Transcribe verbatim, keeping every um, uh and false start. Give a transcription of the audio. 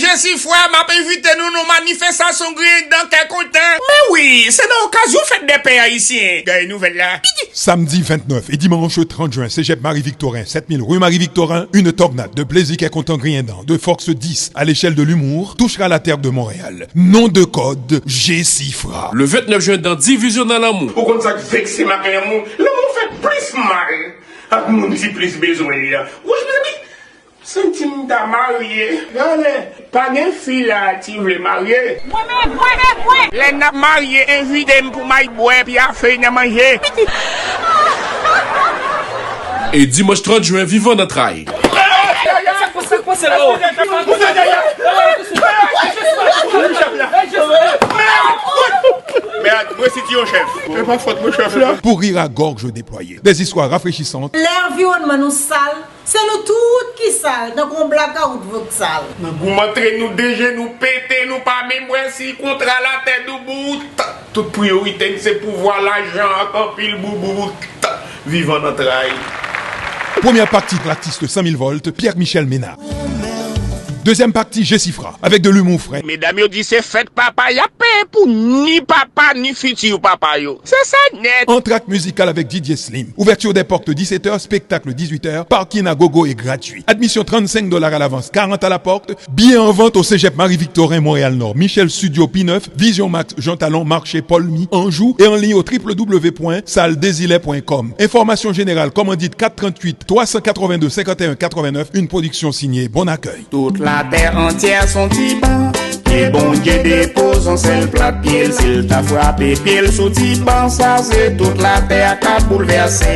Jesifra, m ap envite nou nan manifestasyon griyen dan kè kontan. Men wi, se nan okazyon fèt dè pè ayisyen. Gade nouvèl la. Samedi vingt-neuf et dimanche trente juin, Cégep Marie-Victorin, sept mille rue Marie-Victorin, une tornade de plaisir kè kontan griyen dan, de Fox dix à l'échelle de l'humour, touchera la terre de Montréal. Nom de code, Jesifra. Le vingt-neuf juin dans Divizyon nan Lanmou. Ou konn sa k vekse m ak lanmou? Lanmou fè plis mal ak moun ki plis bezwen li an. Wouch, mezanmi, santi m ta marye. Gade, pa gen fi la ki vle marye. Mwen menm, mwen menm, mwen. Lè n ap marye, envite m pou m al bwè pyafe nan manje. E dimanch trant jen, Vivan nan Tray. Mèd, mwen siti yon chèf. Se pa fòt mwen chèf la. Pour rire à gorge déployée. Des histoires rafraîchissantes. Lè anviwònman nou sal, se nou tout ki sal, tankou yon blakawout voksal. Nan goumen antre nou, de je nou pete, nou pa menm wè si kontra latè doubout. Tout priyorite n se pouvwa, lajan ak anpil boubout. Vivan nan tray. Première partie, l'artiste cinq mille volts, Pierre-Michel Ménard. Deuxième partie, Jesifra, avec de l'humour frais. Medam yo di se fèt papa, y ap peye pou ni papa ni fiti papa yo. Se sa nèt. Entracte musical avec Didier Slim. Ouverture des portes dix-sept heures, spectacle dix-huit heures, parking à gogo et gratuit. Admission trente-cinq dollars à l'avance, quarante à la porte. Billets en vente au Cégep Marie-Victorin, Montréal-Nord, Michel Studio P neuf, Vision Max, Jean Talon, Marché Paul Mi, Anjou, et en ligne au w w w point salle desilets point com. Information générale, commandite quatre trente-huit, trois cent quatre-vingt-deux, cinquante et un quatre-vingt-neuf, une production signée Bon Accueil. Tout latè antyè s on ti ban. Ke Bondye depoze yon sèl plat pye l. Si l ta frape pye l sou ti ban sa, se tout latè a k ap boulvèse.